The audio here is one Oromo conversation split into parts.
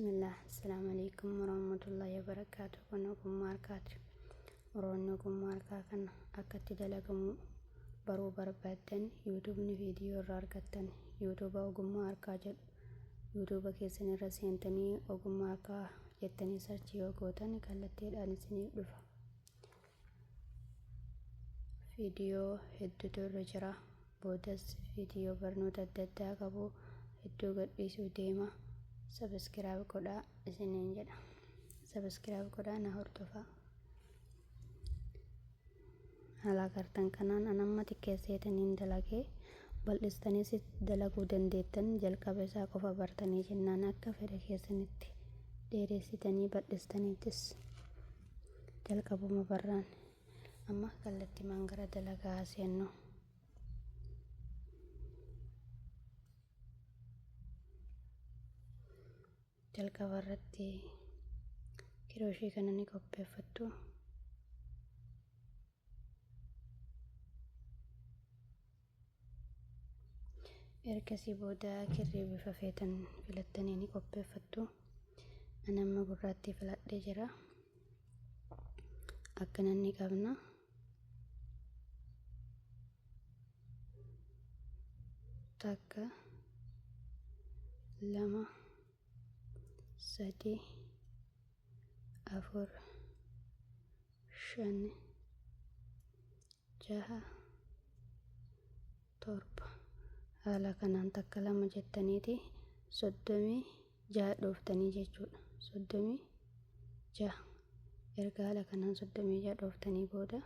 Bismillah, Assalamu alaikum warahmatullahi wabarakatuh. Kun ogummaa harkaati. Warroonni ogummaa harkaa kana akka itti dalagamu baruu barbaaddan yuutuubni viidiyoo irraa argattan yuutuuba ogummaa harkaa jedhu yuutuuba keessan irra seentanii ogummaa harkaa jettanii sarchii yoo gootan kallattiidhaan isiniif dhufa. Viidiyoo hedduutu irra jira. Boodas viidiyoo barnoota adda addaa qabu hedduu gadhiisuu deema. Sabiskiraayib godhaa isiniin jedha. Sabiskiraayib godhaa na hordofaa. Haala agartan kanaan an amma xiqqeesseetaniin dalagee bal'istaniis dalaguu dandeettan jalqaba isaa qofa bartanii jennaan akka fedha keessanitti dheeressitanii bal'istaniitis jalqabuma barraan amma kallattimaan gara dalagaa seennu. Jalqaba irratti kirooshii kana ni qopheeffattu. Ergasii booda kirrii bifa feetan filattanii ni qopheeffattu. Ani amma gurraattii filadhee jira. Akkana ni qabna. Takka, lama, sadi, afur, shan, jaha, torba. Haala kanaan takka lama jettaniiti 36 dhooftanii jechuudha. 36 erga haala kanaan 36 dhooftanii booda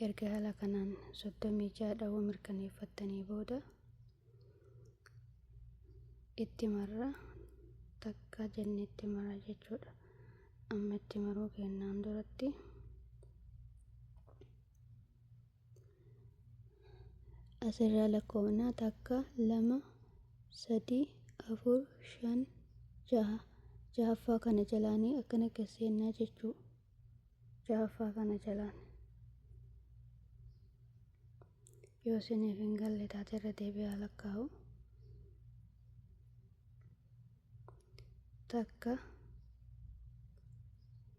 erga haala kanaan 36 dhawuu mirkaneeffattanii booda itti marra takka jennee itti marra jechuudha. Amma itti maruu kennaan duratti asirraa lakkoofnaa takka, lama, sadi, afur, shan, jaha. Jahaffaa kana jalaanii akkana gaseennaa jechuu. Jahaffaa kana jalaan. Yoo isiniif hin galle taate irra deebi'aa lakkaa'u. Takka,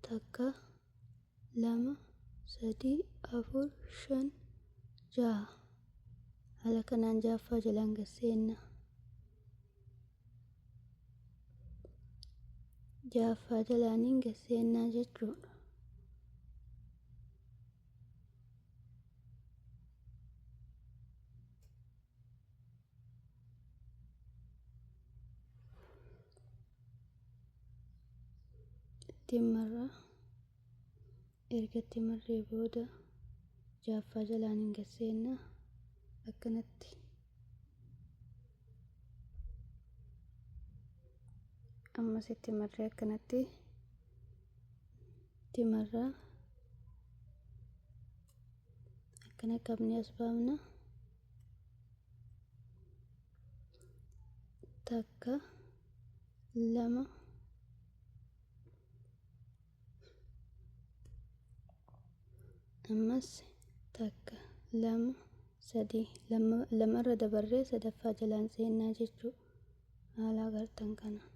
takka, lama, sadi, afur, shan, jaha. Haala kanaan jahaffaa jalaan gasseenna. Jahaffaa jalaaniin gasseennaa jechuudha. Ittiin marra. Erga itti marree booda jahaffaa jalaan hin gasseenna akkanatti. Ammas itti marree akkanatti itti marra. Akkana qabnee as baafna. Takka, lama, ammas takka, lama, sadi, lamarra dabarree sadaffaa jalaan seennaa jechuu haala agartan kanaan.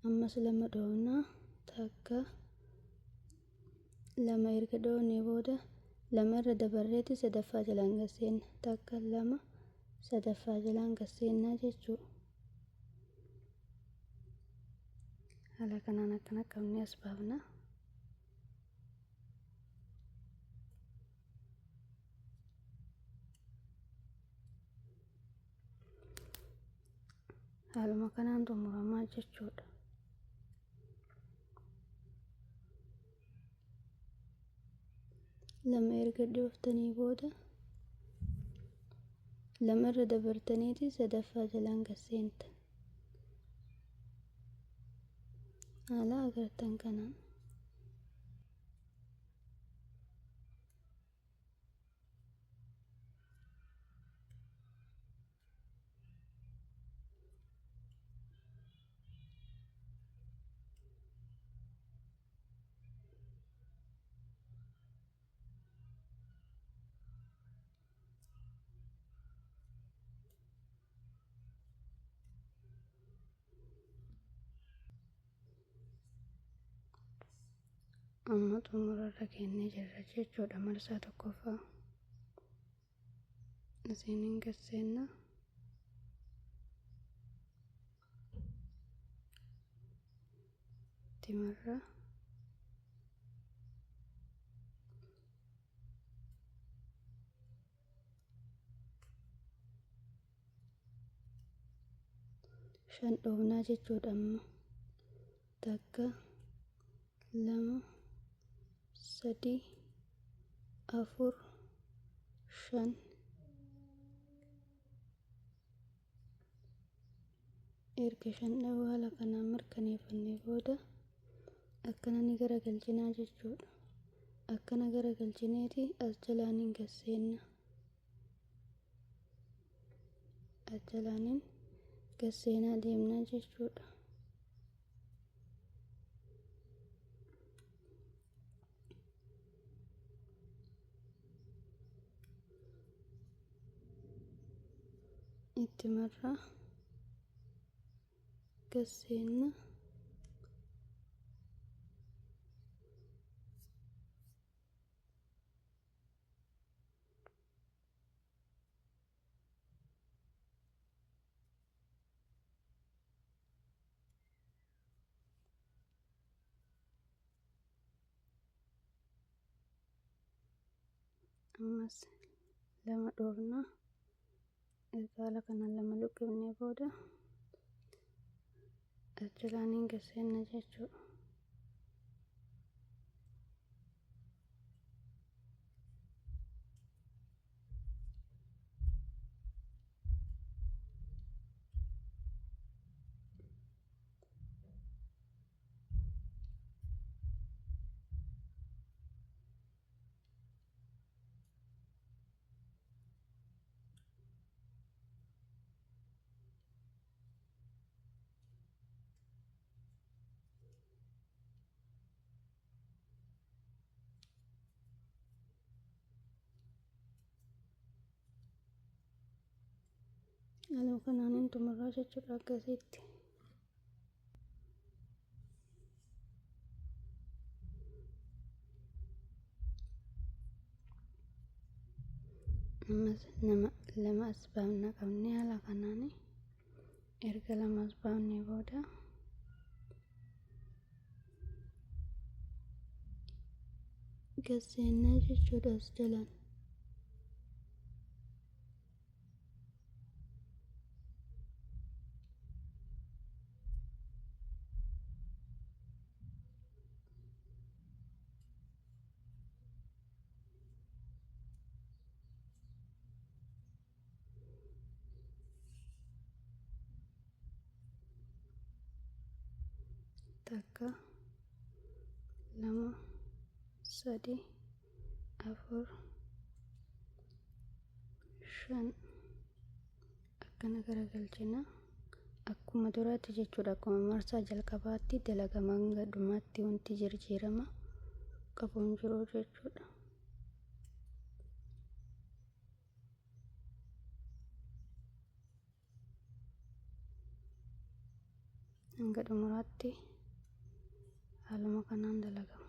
Ammas lama dhoofnaa takka, lama erga dhoofnee booda lamarra dabarreeti sadaffaa jalaan gasseenna. Takka, lama, sadaffaa jalaan gasseenna jechuu. Haala kanaan akkana qabnee as baafna. Haaluma kanaan xumuramaa jechuudha. Lama erga dhooftanii booda lamarra dabartaniiti sadaffaa jalaan gasseentan. Haala agartan kanaan. Amma xumurarra kennee jirra jechuudha marsaa tokkoffaa. Asiin gasseenna. Itti marra. 5 dhoofnaa jechuudha amma. 1, 2, 3, 4, 5. Erga 5 dhawuu haala kanaan mirkaneeffannee booda akkana ni garagalchinaa jechuudha. Akkana garagalchineeti as jalaaniin gasseenna. As jalaaniin gasseenaa deemnaa jechuudha. Itti marraa gasseenna. Ammas 2 dhoofna. Erga haala kanaan 2 luqqifnee booda as jalaaniin gasseenna jechuudha. Haaluma kanaan hin xumurraa jechuudha akkasitti. Ammas nama 2 as baafna qabnee haala kanaan erga 2 as baafnee booda gasseenna jechuudha as jalaan. 1, 2, 3, 4, 5 akkana garagalchina. Akkuma duraatti jechuudha, akkuma marsaa jalqabaatti dalagama hanga dhumaatti wanti jijjiirama qabu hin jiru jechuudha. Hanga xumuraatti haaluma kanaan dalagama.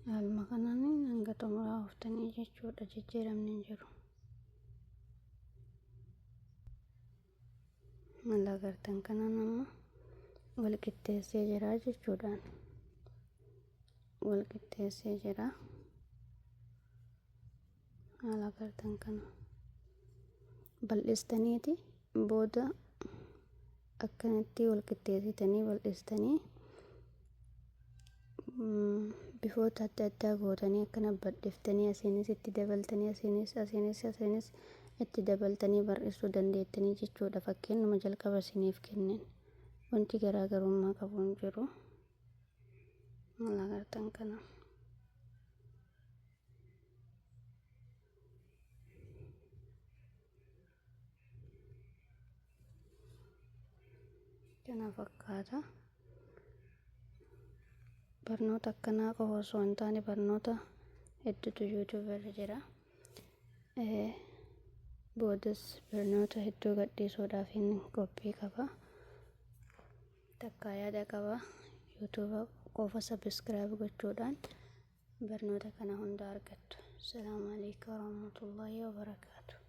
Haaluma kanaan hanga xumuraa ooftanii jechuudha, jijjiiramni hin jiru. Mala agartan kanaan amma wal qixxeessee jira jechuudhaan. Wal qixxeessee jira. Haala agartan kana bal'istaniiti booda akkanatti wal qixxeessitanii bal'istanii bifoota adda addaa gootanii akkana bal'iftanii asiinis itti dabaltanii asiinis asiinis asiinis Itti dabaltanii barreessuu dandeettanii jechuudha. Fakkeenyuma jalqaba isiniif kenneen wanti garaagarummaa qabu hin jiru. Maal agartan kana? Kana fakkaata. Barnoota akkanaa qofa osoo hin taane barnoota hedduutu YouTube irra jira. Boodas barnoota hedduu gadhiisuudhaaf hin qophii qaba. Takkaa yaada qaba. YouTube qofa subscribe gochuudhaan barnoota kana hunda argattu. Salaamu alaikum warahmatullahi wabarakaatu.